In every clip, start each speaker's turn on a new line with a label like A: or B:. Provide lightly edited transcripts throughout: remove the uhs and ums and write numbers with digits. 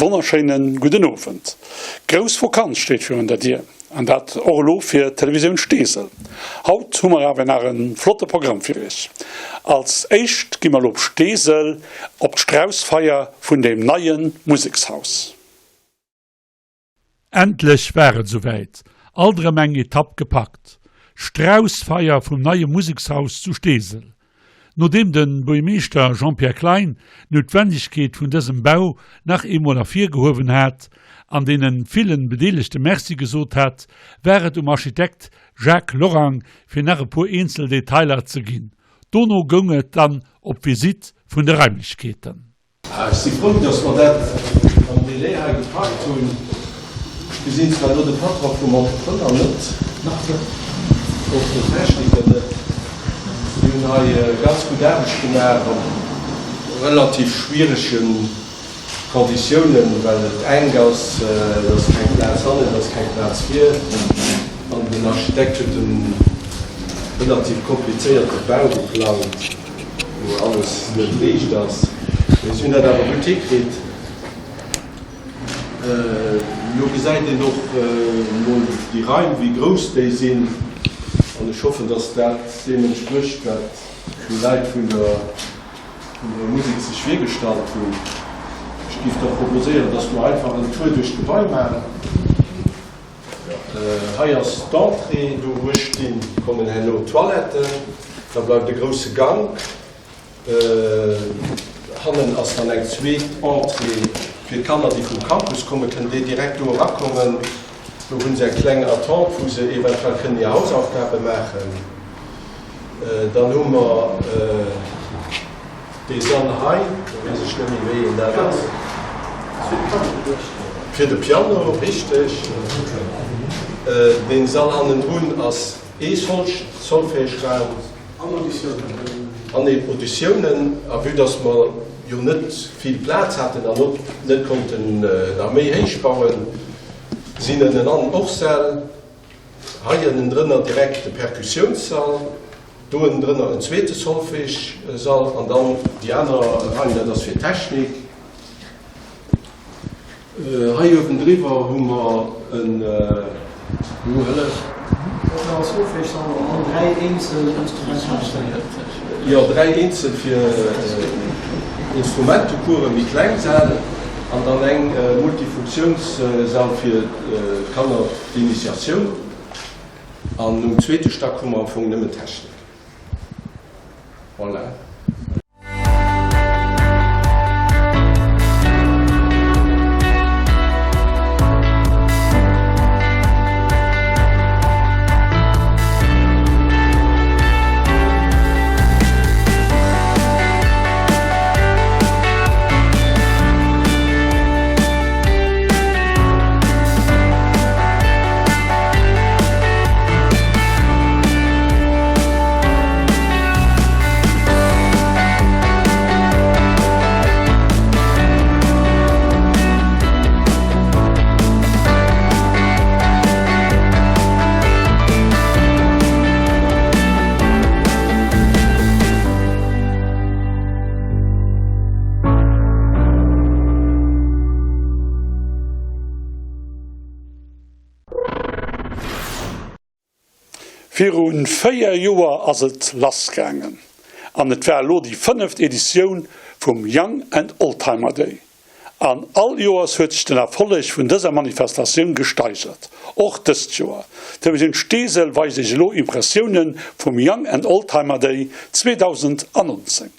A: wonnerschéinen gudden Owend. D'grouss Vokanz steet virun der Dier, an dat och elo fir d'Televisioun Steesel. Haut hu mer awer nach e flotte Programm fir iech. Als éischt gi mer elo op Steesel op d'Straussfeier vun deem neie Musekshaus. Endlech war et esouwäit, alt erëm eng Etapp gepackt, Straussfeier vum neie Musekshaus zu Steesel. Nodeem de Buergermeeschter Jean-Pierre Klein d'Noutwendegkeet vun dësem Bau nach eemol ervirgehuewen hat an deene ville Bedeelegte Merci gesot hat, war et um Architekt Jacques Lorang fir nach e puer eenzel Detailer ze ginn. Dono goung et dann op d'Visitt vun de Raimlechkeeten.
B: Ech si frou, dass mer dat am Délai hei gepackt hunn. Ech gesinn zwar elo de Patron vum Entrepreneur net, nach net, och den Techniker net. Déi hunn hei ganz gutt Aarbecht gemaach an relativ schwierege Konditiounen, well et enk ass, et ass keng Plaz hannen, et ass keng Plaz vir an den Architekt huet e relativ komplizéierte Bau geplangt. wou alles net riicht ass. Mee si hunn dat awer gutt hikritt. Elo gesäit een och emol déi Raim, wéi grouss déi sinn. An ech hoffen, dass dat deem entsprécht, wat déi Leit vun der Musek sech virgestallt hunn. Ech géif da proposéieren, dass mer einfach en Tour duerch d'Gebai maachen. Hei ass d'Entrée, do wou ech stinn, kommen herno d'Toiletten, da bleift e grousse Gank, hannen ass dann eng zweet Entrée fir d'Kanner, déi vum Campus kommen, kënnen déi direkt do erakommen. Do hu se eng kleng Attente, wou se eventuell kënnen hir Hausaufgabe maachen. Dann hu mer. Dee Sall hei, do weess ech net méi wéi een dat ass. Fir de Piano, richteg. Dee Sall hannendrun ass ee Solfège-Raum. An Auditiounen. An Auditiounen. A vue dass mer jo net vill Plaz haten an och net konnten nach méi héich bauen, sinn ënnenan och Säll. Hei ënnendrënner direkt de Perkussiounssall. Do ënnendrënner en zweete Solfège-Sall an dann déi aner Raim, dat ass fir d'Technik. Hei uewendriwwer hu mer en, nu hëllef.
C: Dat war e Solfège-Sall an dann 3 eenzel Instrumentalsäll.
B: Jo, 3 eenzel fir Instrumentecoursen, méi kleng Säll, an dann eng Multifunktiounssall fir d'Kanner d'Initiatioun. An um zweete Stack hu mer am Fong nëmmen Technik. Voilà.
A: Viru 4 Joer ass et lass gaangen an et war elo déi fënneft Editioun vum Young and Oldtimer Day. An all Joers huet sech den Erfolleg vun dëser Manifestatioun gesteigert, och dëst Joer. D'Televisioun Steesel weist iech elo Impressioune vum Young and Oldtimer Day 2019.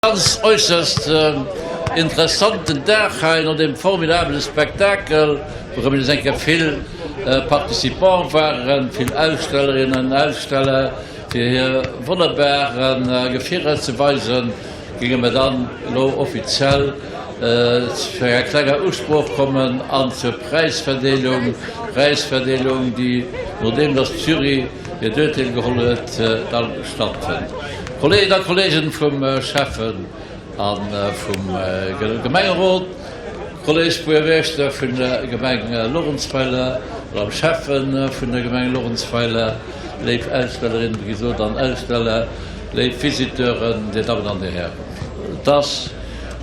D: Ganz äusserst interessanten Dag hei no deem formidabele Spektakel, wou rëm nees eng Kéier vill Participants waren, vill Ausstellerinnen, Aussteller, fir hir wonnerbar Gefierer ze weisen, géinge mer dann elo offiziell zu enger klenger Usprooch kommen an zur Präisverdeelung, Präisverdeelung, déi, nodeem dass d'Jury hiert Urteel geholl huet, da stattfënnt. Kolleeginnen a Kolleegen vum Schäffen a vum Gemengerot, Kolleeg Buergermeeschter vun der Gemeng Luerenzweiler, Madame Schäffen vun der Gemeng Luerenzweiler, léif Ausstellerinnen, wéi gesot, an Aussteller, léif Visiteuren, Dir Dammen an Dir Hären. Et ass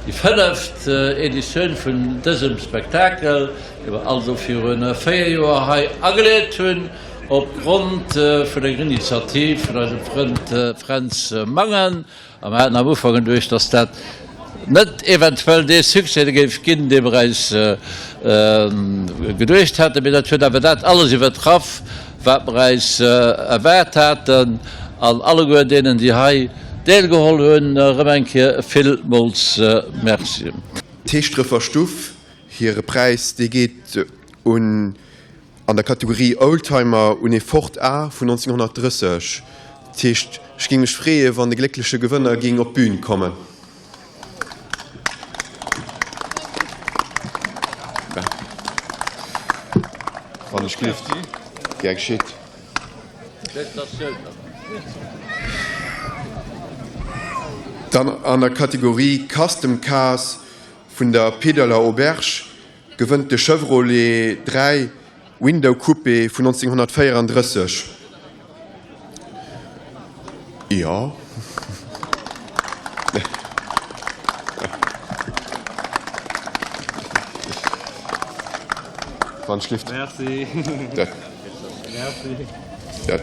D: déi fënneft Editioun vun dësem Spektakel, dee mer also viru 4 Joer hei ageleet hunn. Op Grond vun enger Initiativ vun eisem Frënd Fränz Mangen, a mer haten am Ufank geduecht, dass dat net eventuell dee Succès géif ginn, dee mer eis geduecht haten, mee dat huet awer dat alles iwwertraff, wat mer eis erwaart haten. An alleguer deenen, déi hei deelgeholl hunn, erëm eng Kéier villmools Merci.
E: D'Heeschdrëffer Stuff, hire Präis, dee geet un An der Kategorie Oldtimer un ee Ford A vun 1930. Dat heescht, ech géing mech freeë wann de gléckleche Gewënner géing op d'Bün kommen. Wann ech gelift. Gär geschitt. Dann an der Kategorie Custom Cars vun der Pedaler Auberge gewënnt de Chevrolet 3 Window Coupé vun 1934. Jo. Wann schlift.
F: Merci. Merci.
E: Ja.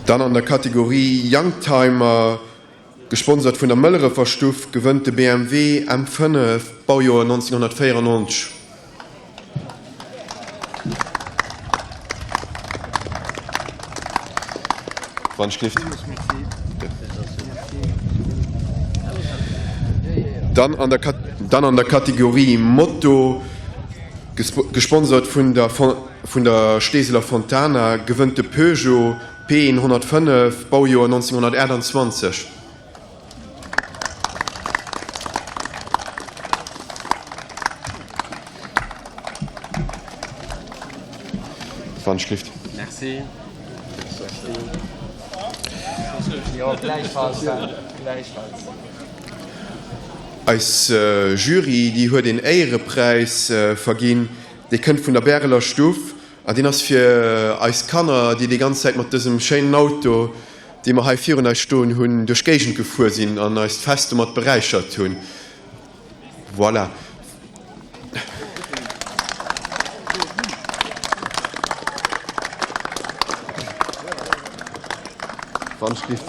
E: Dann an der Kategorie Youngtimer Gesponsert vun der Mëllerefer Stuff, gewënnt de BMW M5, Baujoer 1994. Wann ech gelift. Dann an der dann an der Kategorie Moto, gesponsert vun der vun der Steeseler Fontana, gewënnt de Peugeot P 105, Baujoer 1928. Wandschrift.
F: Merci. Jo, gläichfalls. Gläichfalls.
E: Eis Jury, déi huet een Éierepräis verginn. Dee kënnt vun der Bäreler Stuff. An deen ass fir eis Kanner, déi déi ganz Zäit mat dësem schéinen Auto, dee mer hei virun eis stoen hunn, duerch d'Géigend gefuer sinn an eist Fest domat beräichert hunn. Voilà. Wann ech giff.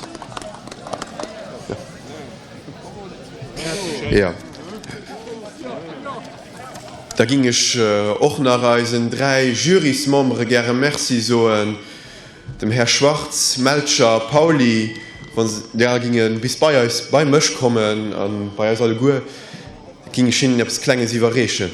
E: Jo. Da ging ech och nach eisen 3 Jurysmembere gäre Merci soen, dem Här Schwartz, Melcher, Pauly, wa se da ginge bis bei eis, bei mech kommen a bei eis alleguer, ging ech hinnen eppes Klenges iwwerreechen.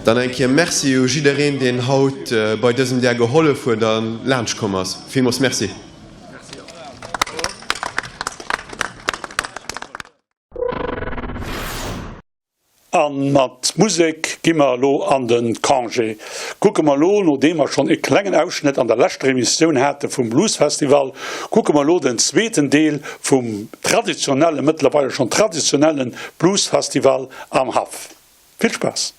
E: Dann eng Kéier Merci u jiddereen, deen haut bei dësem Där gehollef huet a laanscht komm ass. Villmools Merci.
A: A mat Musek gi mer elo an de Congé. Kucke mer elo, nodeem mer schonn e klengen Ausschnëtt an der leschter Emissioun hate vum Bluesfestival, kucke mer elo den zweeten Deel vum traditionellen, mëttlerweile schonn traditionellen Bluesfestival am Haff. Vill Spaass!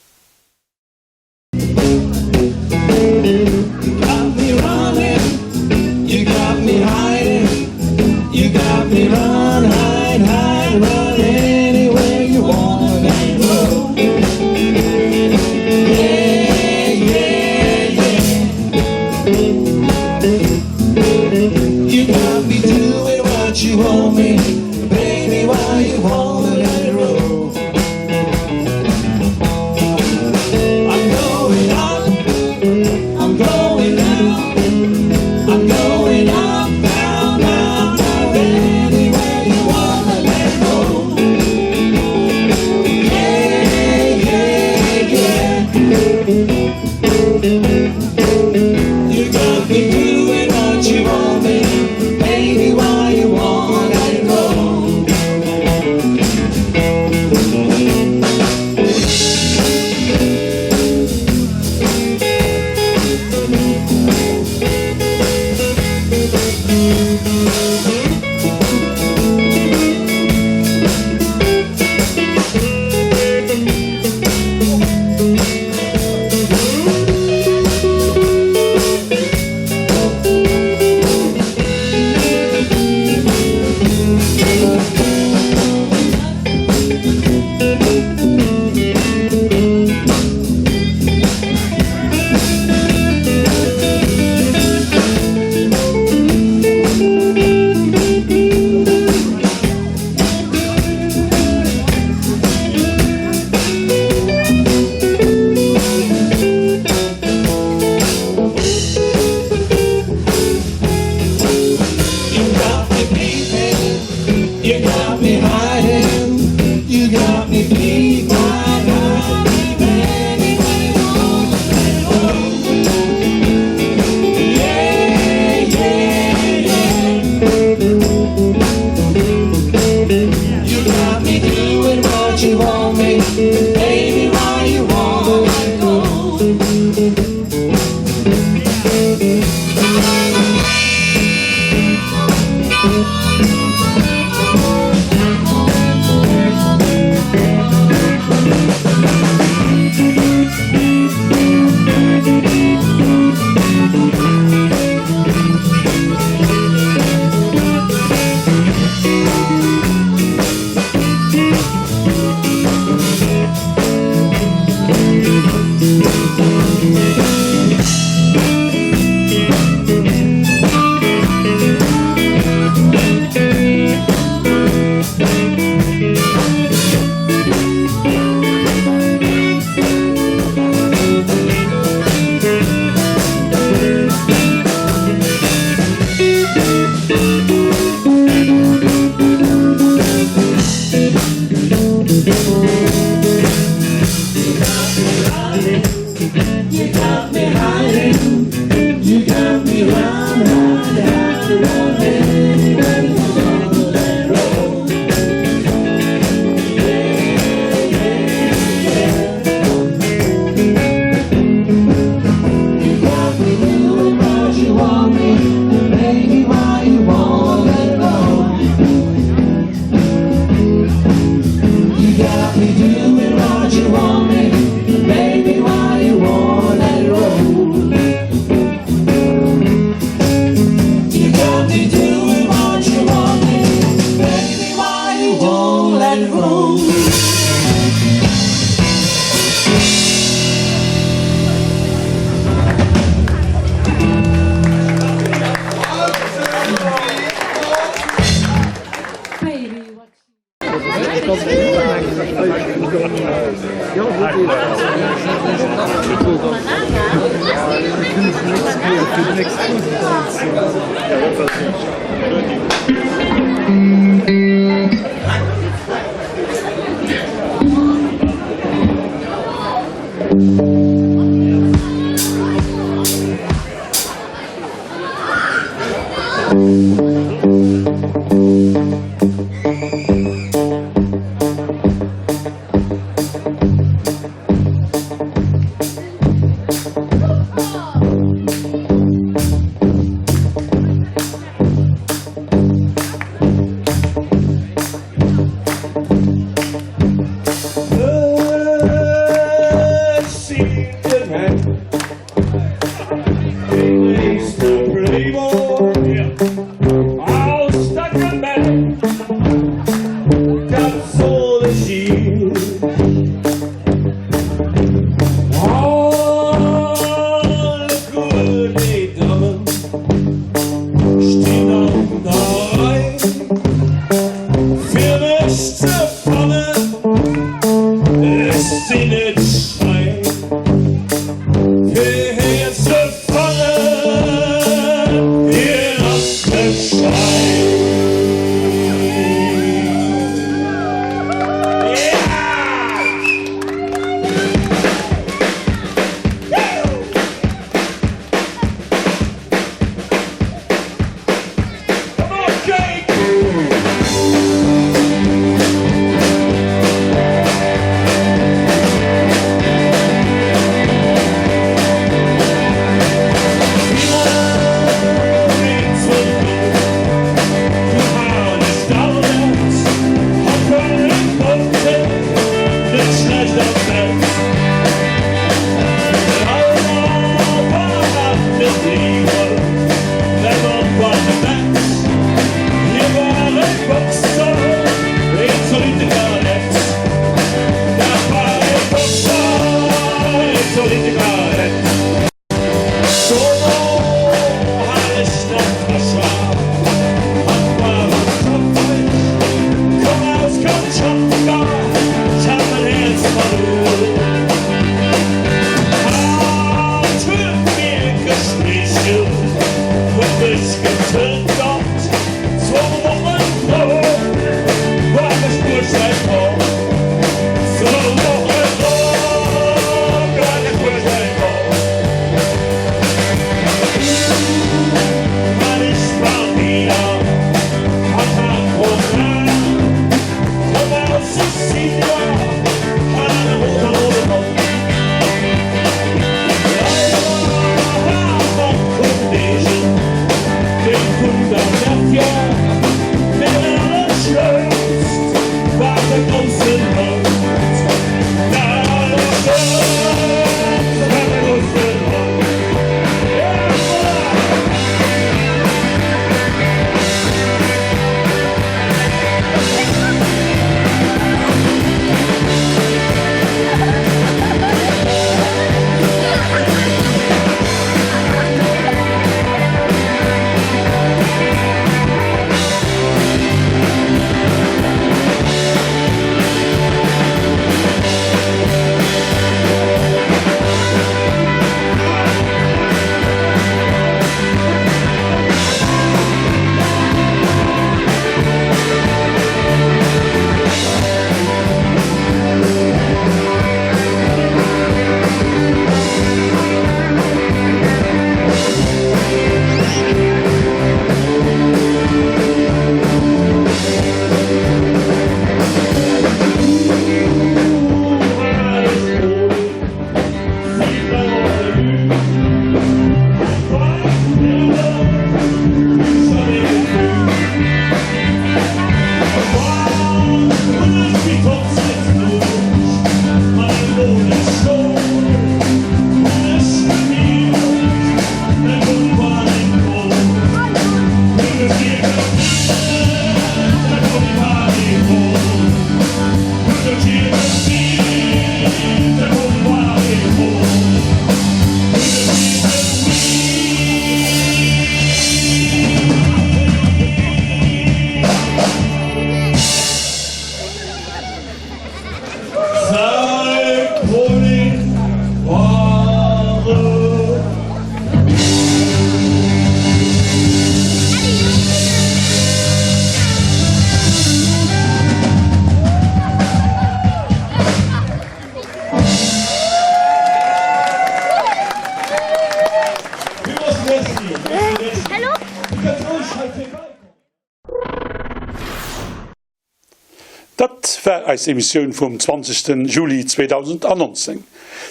A: war eis Emissioun vum 20 Juli 2019.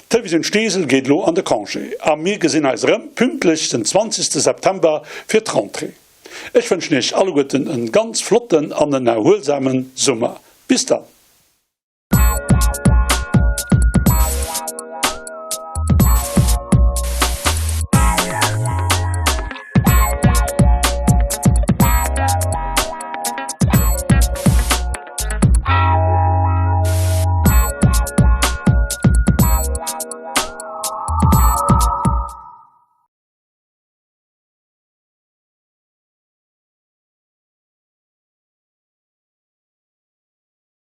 A: D'Televisioun Steesel geet elo an de Congé a mir gesinn eis erëm pünktlech den 20 September fir d'Rentrée. Ech wënschen iech alleguerten en ganz flotten an en erhuelsamen Summer. Bis dann!